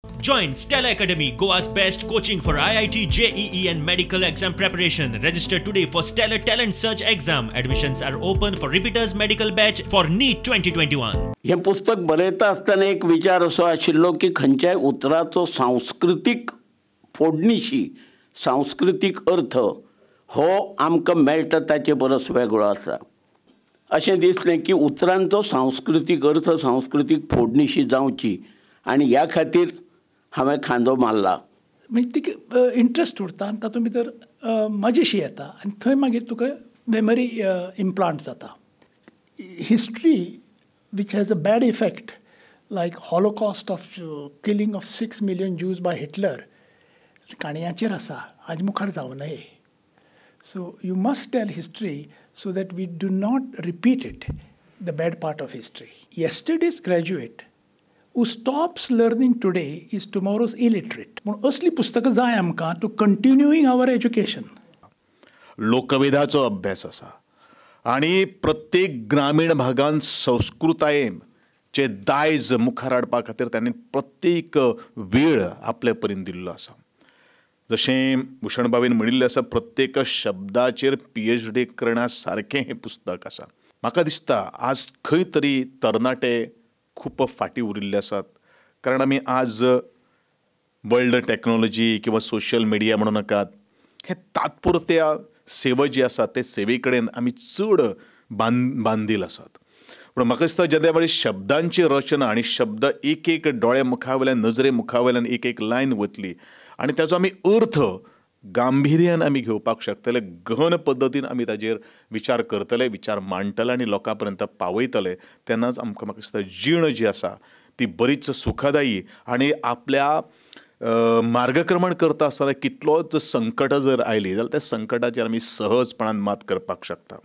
Join Stella Academy, Goa's best coaching for IIT, JEE and medical exam preparation. Register today for Stellar Talent Search exam. Admissions are open for repeaters medical batch for NEET 2021. हें पुस्तक बरयता आसतना एक विचार असो आशिल्लो की खंयच्याय उतराचो सांस्कृतीक फोडणीशी, सांस्कृतीक अर्थ हो आमकां मेळटा ताचे परस वेगळो आसा. अशें दिसलें की उतरांचो सांस्कृतीक अर्थ, सांस्कृतीक फोडणीशी जावची आनी ह्या खातीर हांवें खांदो मारला. मागीर तिका इंट्रस्ट उरता आनी तातूंत भितर मजेशी येता आनी थंय मागीर तुका मेमरी इम्प्लांट जाता. History which has a bad effect like Holocaust of killing of 6 million Jews by Hitler काणयांचेर आसा, हाजे मुखार जावं नये. So you must tell history so that we do not repeat it, the bad part of history. Yesterday's graduate who stops learning today is tomorrow's illiterate. म्हूण असलीं पुस्तकां जाय आमकां टू कंटिन्यूइंग our education. लोकवेदाचो अभ्यास आसा आनी प्रत्येक ग्रामीण भागांत संस्कृतायेचे दायज मुखार हाडपा खातीर तांणी प्रत्येक वेळ आपले परीन दिल्लो आसा. जशें भूषण भावेन म्हणिल्लें आसा, प्रत्येक शब्दाचेर PhD करण्या सारकें हें पुस्तक आसा. म्हाका दिसता आज खंय तरी तरणाटे खूब फाटीं उरिल्ले आसात, कारण आमी आज वर्ल्ड टॅक्नोलॉजी किंवा सोशल मिडिया म्हणूं नाकात, हे तात्पुरत्या सेवा जी आसा ते सेवे कडेन आमी चड बांदील आसात. पूण म्हाका दिसता जेन्ना वेळी शब्दांची रचना आनी शब्द एक एक दोळे मुखा वयल्यान, नजरे मुखा वयल्यान एक एक लायन वतली आनी ताचो आमी अर्थ गांभिर्यान आमी घेवपाक शकतले, गहन पद्दतीन आमी ताजेर विचार करतले, विचार मांडटले आनी लोकां पर्यंत पावयतले, तेन्नाच आमकां म्हाका दिसता जीण जी आसा ती बरीच सुखदायी आनी आपल्या मार्गक्रमण करता आसतना कितलोच संकटां जर आयलीं जाल्यार त्या संकटाचेर आमी सहजपणान मात करपाक शकता.